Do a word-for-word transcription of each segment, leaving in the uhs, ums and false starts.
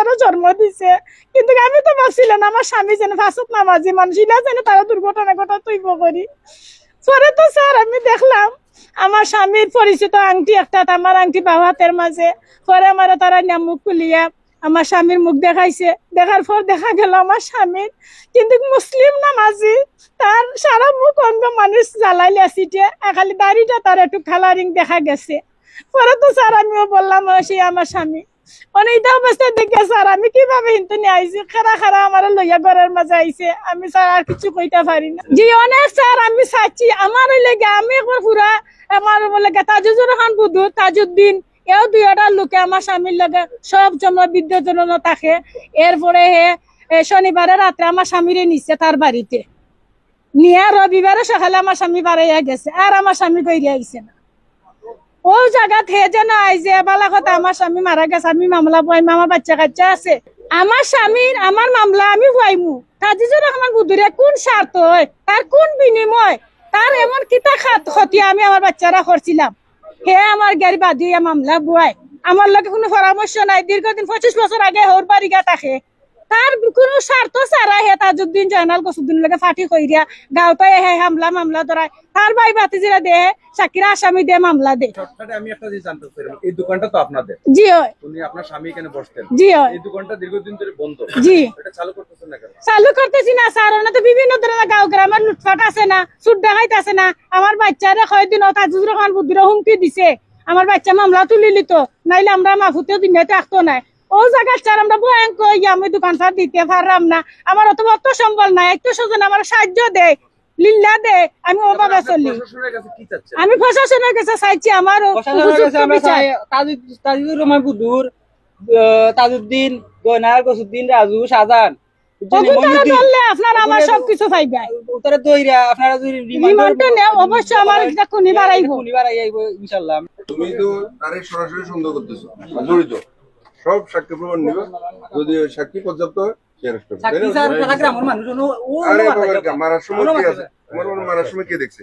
তারা জন্ম দিছে। কিন্তু আমি তো ভাবছিলাম আমার স্বামী যেন ফাসক নামাজি মানুষ, ইলা যেন তারা দুর্ঘটনা ঘটাত অইব করি। পরে তো স্যার আমি দেখলাম আমার স্বামীর পরিচিত আংটি একটা, আমার আংটি বাবা হাতের মাঝে। পরে আমারে তারা নিয়া মুখ খুলিয়া আমার স্বামীর মুখ দেখাইছে। দেখার পর দেখা গেল আমার স্বামীর কিন্তু মুসলিম নামাজি, তার সারা মুখ অঙ্গ মানুষ জ্বালাইলে সিটে, আর খালি দাড়িটা তার একটু কালারিং দেখা গেছে। পরে তো স্যার আমিও বললাম, "ও, সে আমার স্বামী।" মানে, এটা অবস্থা দেখে স্যার আমি কিভাবে হিনতে নিয়ে আইছি, খাড়া খাড়া আমার লইয়া ঘরের মাঝে আইছে, আমি স্যার আর কিছু কইতে পারি না। জি, অনেক স্যার আমি চাইছি, আমার ওই লেগে আমি একবার পুরা আমার লেগে তাজুজুর রহমান বুধু, তাজউদ্দিন, এও দুইটা লোকে আমার স্বামীর লগে সব সময় বিদ্যুৎ থাকে। এরপরে হে এ, শনিবারে রাত্রে আমার স্বামীরে নিছে তার বাড়িতে, নিয়া রবিবারে সকালে আমার স্বামী বাড়াইয়া গেছে, আর আমার স্বামী গইরে আইছে না। ও জাগাত হে যেন আইছে, বালা কথা আমার স্বামী মারা গেছে, আমি মামলা বই, আমার বাচ্চা কাচ্চা আছে। আমার স্বামীর আমার মামলা আমি বইমু। তাজিজুর রহমান বুধুরে কোন স্বার্থ হয়, তার কোন বিনিময়, তার এমন কিতা খাত ক্ষতি আমি আমার বাচ্চারা করছিলাম? হে আমার গাড়ি বাদ দিয়া মামলা বয়, আমার লগে কোনো পরামর্শ নাই। দীর্ঘদিন পঁচিশ বছর আগে হৌর বাড়ি গা থাকে, তার কোনো স্বার্থ ছাড়া হে তাজউদ্দিন জয়নাল গসুদ্দিন লগে ফাটি কইরিয়া গাউতায় হে হামলা মামলা ধরায়, তার ভাই ভাতিজিরা দে সাকিরা আসামি দে মামলা দে। শর্টকাটে আমি একটা জিনিস জানতে চাই, এই দোকানটা তো আপনাদের? জি হয়। উনি আপনার স্বামী এখানে বসতেন? জি হয়। এই দোকানটা দীর্ঘদিন ধরে বন্ধ। জি। এটা চালু করতেছেন না কেন? চালু করতেছি না স্যার, ওনা তো বিভিন্ন ধরনের গাঁও গ্রামের লুটপাট আছে না, চুর ডাকাইত আছে না, আমার বাচ্চারে কয়দিন ও তাজুজুর রহমান বুধুরে হুমকি দিছে, আমার বাচ্চা মামলা তুলি লিত, নাইলে আমরা মাফুতেও দুনিয়াতে আসতো নাই। ও জায়গা স্যার আমরা ভয়ঙ্কর ইয়া, আমি দোকান পাট দিতে পারলাম না, আমার অত অর্থ সম্বল নাই, একটু স্বজন আমার সাহায্য দেয়, লিল্লা দেয়, আমি ওভাবে চলি। প্রশাসনের কাছে কি চাচ্ছেন? আমি প্রশাসনের কাছে চাইছি আমার প্রশাসনের উপযুক্ত কাছে আমরা বিচার। চাই তাজুদ-, তাজুদ্দিন রহমান বুধুর, আহ, তাজউদ্দিন, জয়নাল, গসুদ্দিন, রাজু, শাহজাহান, বুঝছেন? অগুন তারা মহিউদ্দিন। ধরলে আপনারা আমার ওগুলো সবকিছু পাইবা। ওতারে ধইরা আপনারা যদি রিমান্ডে রিমান্ডে নেও, অবশ্যই আমার এটা খুনি বাড়াইবো। খুনি বাড়াই আইবো ইনশাআল্লাহ। তুমি তো তারে সরাসরি সন্দেহ করতেছো, জড়িত। সব সাক্ষী প্রমাণ নিবা, যদি ওই সাক্ষী পর্যাপ্ত হয়, সে arrest হবে। সাক্ষী তাই না? স্যার, তারা গ্রামের মানুষ, ও, ও আরে ওনার বাবা, লাগে। মারার সময় ওনার কে বাবা। আছে? তোমার বাবা মারার সময় কে দেখছে?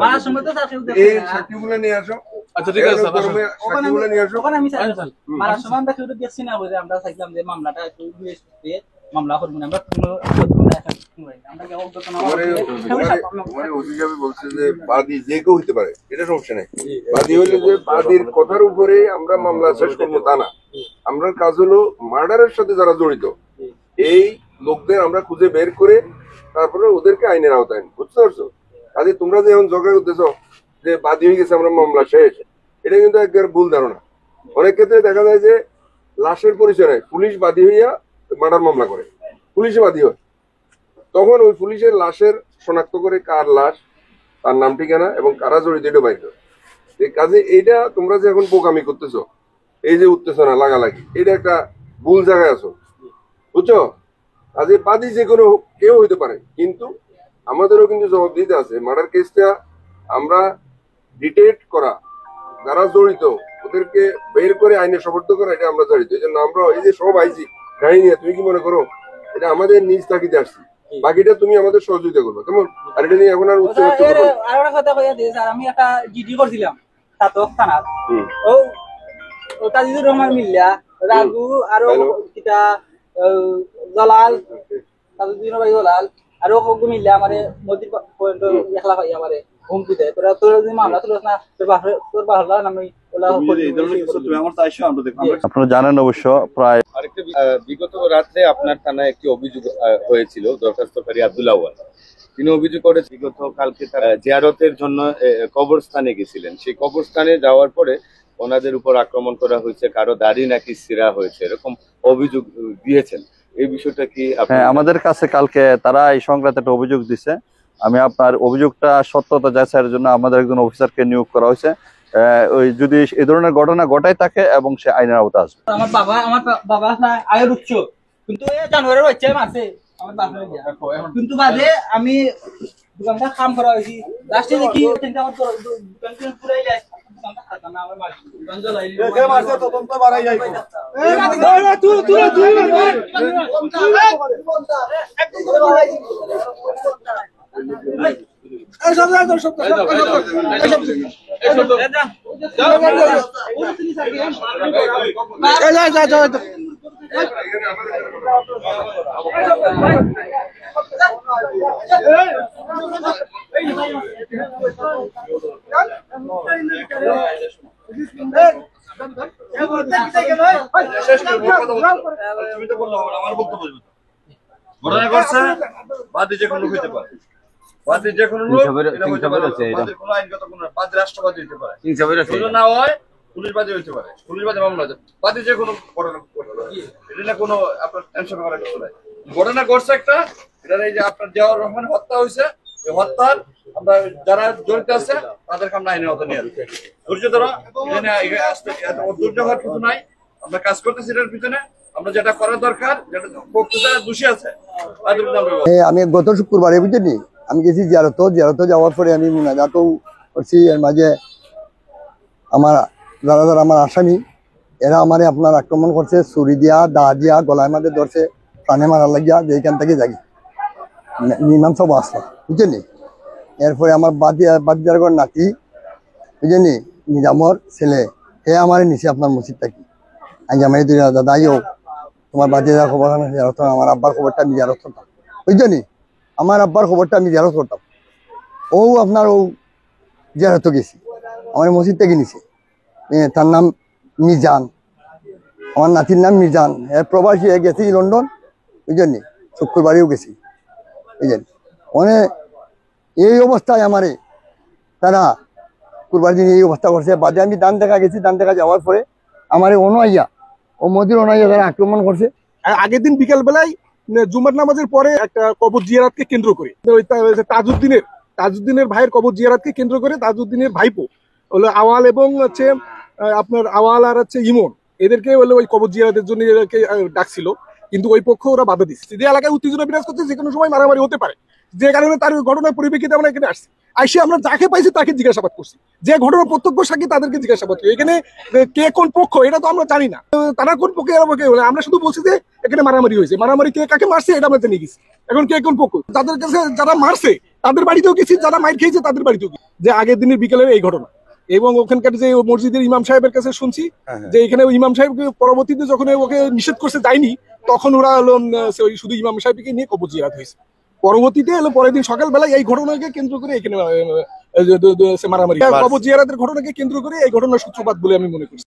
মারার সময় তো স্যার কেউ দেখছে এই না। সাক্ষীগুলো নিয়ে আসো। আচ্ছা, ঠিক আছে, স্যার, আসুন। ওখানে আমি, সাক্ষীগুলো নিয়ে আসো। ওখানে আমি চাই। আচ্ছা, স্যার। মারার সময় আমরা কেউ তো দেখছি না, বুঝে আমরা চাইছিলাম যে মামলাটা একটু ঘুরে এসে মামলা করবো না, আমরা কোনো করবো না, এখন কিছু করি না। আমরা কি অজ্ঞাতনামা তোমার করবো, তোমার সবাই সব মামলা তোমার ওসি সাহেব বলছে যে বাদী যে কেউ হইতে পারে, এটা সমস্যা নেই। বাদী হইলে যে বাদীর কথার উপরে আমরা মামলা শেষ করবো তা না। আমরার কাজ হলো মার্ডারের সাথে যারা জড়িত এই লোকদের আমরা খুঁজে বের করে তারপরে ওদেরকে আইনের আওতায় আনবো, বুঝতে পারছো? কাজে তোমরা যে এখন ঝগড়া করতেছো যে বাদী হয়ে গেছে, আমরা মামলা শেষ, এটা কিন্তু একবার ভুল ধারণা। অনেক ক্ষেত্রে দেখা যায় যে লাশের পরিচয় নেই, পুলিশ বাদী হইয়া মার্ডার মামলা করে, পুলিশে বাদী হয়, তখন ওই পুলিশের লাশের শনাক্ত করে কার লাশ, তার নাম ঠিকানা এবং কারা জড়িত এটা বাইর করে। এই কাজে এইটা তোমরা যে এখন বোকামি করতেছো, এই যে উত্তেজনা লাগালাগি, এটা একটা ভুল জায়গায় আছো, বুঝছো? কাজে বাদী যে কোনো কেউ হইতে পারে, কিন্তু আমাদেরও কিন্তু জবাব দিতে আছে। মার্ডার কেসটা আমরা ডিটেক্ট করা, যারা জড়িত ওদেরকে বের করে আইনে সমর্থন করা, এটা আমরা জড়িত। এই জন্য আমরা এই যে সব আইছি গাড়ি নিয়ে, তুমি কি মনে করো এটা আমাদের নিজ তাগিদে আসছি? বাকিটা তুমি আমাদের সহযোগিতা করবে, কেমন? আর এটা নিয়ে এখন আর উচ্চ করবো না। আর একটা কথা কইয়া দিই স্যার, আমি একটা জিডি করছিলাম ছাতক থানার। হুম। ও ও তাজিদুর রহমান মিল্লা, রাজু, আরো হ্যালো। কিতা, ও, জলাল, তাজিদুর ভাই জলাল, আরো কত মিল্লা আমারে মসজিদ পর্যন্ত একলা ভাই আমারে হুমকি দেয়, তোরা তোরা যদি মামলা তুলস না, তোর বাপরে তোর বাপরে আমি ওলা তুমি যদি এই ধরনের কিছু, তুমি আমার চাইছো, আমরা দেখবো। আমরা আপনারা জানেন অবশ্য, প্রায় আরেকটা বি- আহ, বিগত রাত্রে আপনার থানায় একটি অভিযোগ আহ, হয়েছিল দরখাস্তকারী আব্দুল আওয়াল। তিনি অভিযোগ করে বিগত কালকে তারা জিয়ারতের জন্য আহ, কবরস্থানে গেছিলেন। সেই কবরস্থানে যাওয়ার পরে ওনাদের উপর আক্রমণ করা হয়েছে, কারো দাড়ি নাকি ছিঁড়া হয়েছে, এরকম অভিযোগ আহ, দিয়েছেন। এই বিষয়টা কি আপনি হ্যাঁ, আমাদের কাছে কালকে তারা এই সংক্রান্ত একটা অভিযোগ দিছে। আমি আপনার অভিযোগটা সত্যতা যাচাইয়ের জন্য আমাদের একজন অফিসারকে নিয়োগ করা হয়েছে। আহ, ওই যদি এই ধরনের ঘটনা ঘটায় থাকে এবং সে আইনের আওতা আসবে। আমার বাবা, আমার বা- বাবা না আয়ের উৎস, কিন্তু এই জানোয়ারের বাচ্চা মারছে আমার বাপরে গিয়া। কিন্তু বাদে আমি দোকানটা কাম করা হয়েছি, লাস্টে দেখি তিনটা আমার দোকান পুরাই যায়। দোকানটা খাতা না আমার মালিক। দোকান জ্বালাই দিল। তুমি তো বললে হবে না, আমার বক্তব্য দিবে তো। ঘটনা ঘটছে, বাদী যে কোনো লোক হইতে পারে। বাদী যে কোনো লোক, এটা হইতে পারে। বাদীর কোনো আইনগত কোনো, বাদী রাষ্ট্রবাদী হইতে পারে। যদি না হয়, পুলিশ বাদী হইতে পারে, পুলিশ বাদী মামলা হইতে পারে। বাদী যে কোনো ঘটনা ঘটতে পারে। এটা নিয়ে কোনো আপনার টেনশন করার কিছু নাই। ঘটনা ঘটছে একটা, এটা এই যে আপনার জিয়াউর রহমান হত্যা হয়েছে, এই হত্যার আমরা যারা জড়িত আছে তাদেরকে আমরা আইনের আওতায় নিয়ে আসবো। ধৈর্য ধরো, এটা নিয়ে এগিয়ে আসতে এত ধৈর্য হওয়ার কিছু নাই। আমরা কাজ করতেছি এটার পিছনে, আমরা যেটা করা দরকার, যেটা পক্ষ যারা দোষী আছে তাদের বিরুদ্ধে আমরা ব্যবস্থা এ, আমি গত শুক্রবারে, বুঝছেন নি, আমি গেছি জিয়ারত। জিয়ারত যাওয়ার পরে আমি মুনাজাতও করছি। এর মাঝে আমার যারা যারা আমার আসামি, এরা আমারে আপনার আক্রমণ করছে, ছুরি দিয়া, দা দিয়া, গলার মাঝে ধরছে, প্রাণে মারার লাগিয়া, যে এখান থেকে যাই মি- মিনিমাম সব আসলো, বুঝছেন নি? এরপরে আমার বাদি বাদিদার ঘর নাতি, বুঝছেন নি, নিজামর ছেলে, হে আমারে নিছে আপনার মসজিদ থাকি। আমি জামাই দুই দাদা, আইও, তোমার বাদিদার খবর আমি জিয়ারত করতাম, আমার আব্বার খবরটা আমি জিয়ারত করতাম, বুঝছেন নি? আমার আব্বার খবরটা আমি জিয়ারত করতাম। ও আপনার ও জিয়ারত গেছি, আমার মসজিদ থেকে নিছে। এ, তার নাম মিজান, আমার নাতির নাম মিজান। এ প্রবাসী, এ গেছি লন্ডন, বুঝছেন নি? শুক্রবারেও গেছি, বুঝছেন? মানে এই অবস্থায় আমারে তারা কুরবানির দিন এই অবস্থা করছে। বাদে আমি ধান দেখা গেছি, ধান দেখা যাওয়ার পরে আমারে অনাইয়া, ও মদির অনাইয়া তারা আক্রমণ করছে। আর আগের দিন বিকাল বেলায়, মানে, জুমার নামাজের পরে একটা কবর জিয়ারাতকে কেন্দ্র করে, ওই তা-, ওই যে তাজউদ্দিনের, তাজউদ্দিনের ভাইয়ের কবর জিয়ারাতকে কেন্দ্র করে তাজউদ্দিনের ভাইপো হলো আওয়াল এবং হচ্ছে, আহ, আপনার আওয়াল আর হচ্ছে ইমন, এদেরকে হলো ওই কবর জিয়ারাতের জন্য এদেরকে, আহ, ডাকছিল, কিন্তু ওই পক্ষ ওরা বাধা দিচ্ছে। যে এলাকায় উত্তেজনা বিরাজ করছে, যে কোনো সময় মারামারি হতে পারে, যে কারণে তার ওই ঘটনার পরিপ্রেক্ষিতে আমরা এখানে আসছি। আইসে আমরা যাকে পাইছি তাকে জিজ্ঞাসাবাদ করছি, যে ঘটনার প্রত্যক্ষ সাক্ষী তাদেরকে জিজ্ঞাসাবাদ করি। এখানে, আহ, কে কোন পক্ষ এটা তো আমরা জানি না, তো তারা কোন পক্ষে এরা বলে, আমরা শুধু বলছি যে এখানে মারামারি হয়েছে, মারামারি কে কাকে মারছে এটা আমরা জেনে গেছি। এখন কে কোন পক্ষ, যাদের কাছে যারা মারছে তাদের বাড়িতেও গেছি, যারা মাইর খেয়েছে তাদের বাড়িতেও গেছি। যে আগের দিনের বিকেলের এই ঘটনা, এবং ওখানকার যে মসজিদের ইমাম সাহেবের কাছে শুনছি যে এখানে ওই ইমাম সাহেবকে পরবর্তীতে যখন ওকে নিষেধ করছে যায়নি, তখন ওরা হলো, উম, সে ওই শুধু ইমাম সাহেবকে নিয়ে কবর জিয়ারত হয়েছে। পরবর্তীতে হলো পরের দিন সকালবেলা এই ঘটনাকে কেন্দ্র করে এখানে আহ, এই যে, যে, যে, সে মারামারি, কবর জিয়ারতের ঘটনাকে কেন্দ্র করে এই ঘটনার সূত্রপাত বলে আমি মনে করছি।